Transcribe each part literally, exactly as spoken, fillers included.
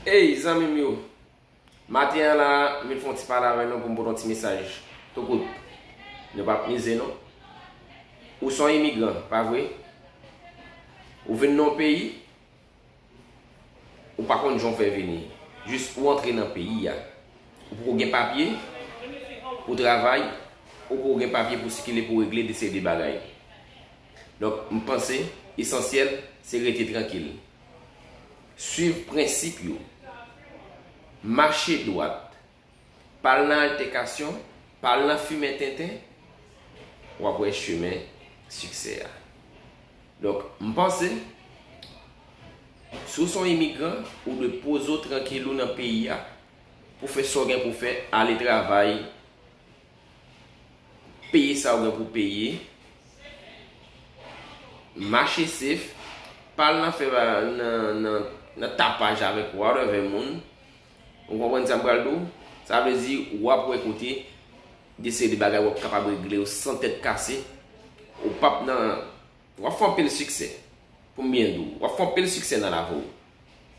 Ey, zanmi m yo, maten an la, m vin fè yon ti pale avè nou pou m pote yon ti mesaj tou kout. Nou p ap mize non. Ou se yon imigran, pa vre? Ou vin nan yon peyi, ou pa konn jan w fè vini. Jis ou antre nan peyi a. Ou poko gen papye pou travay, ou poko gen papye pou sikile, pou regle de seri de bagay. Donk, m panse, esansyèl, se rete trankil. Swiv prensip yo. Mache dwat. Pa al nan altèkasyon, pa al nan fimen tenten, w ap wè chemen siksè a. Donk, m panse, si w se yon imigran, ou dwe poze w trankil ou nan peyi a, pou fè sa w gen pou fè, ale travay, peye sa w gen pou peye, mache safe, pa al nan fè ba-, nan, nan, nan tapaj avèk whatever moun. Ou konprann sa m pral di w? Sa vle di, w ap wè kote de seri de bagay w ap kapab regle yo san tèt kase. Ou p ap nan, w ap fè anpil siksè. Pou m byen di w, w ap fè anpil siksè nan lavi w.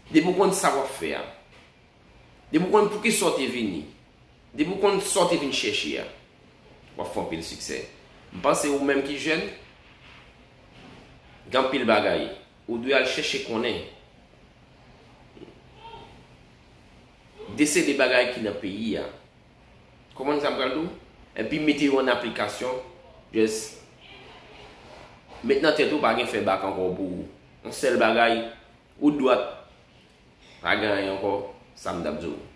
Depi w konn sa w ap fè a, depi w konn poukisa w te vini, depi w konn sa w te vin chèche a, w ap fè anpil siksè. M panse ou menm ki jèn, gen anpil bagay ou dwe al chèche konnen. De seri de bagay ki nan peyi a. Konprann sa m pral di w? Epi mete yo an aplikasyon. Just met nan tèt ou, pa gen fè bak ankò pou ou. Yon sèl bagay, ou dwat, pa gen anyen ankò, sa m t ap di w.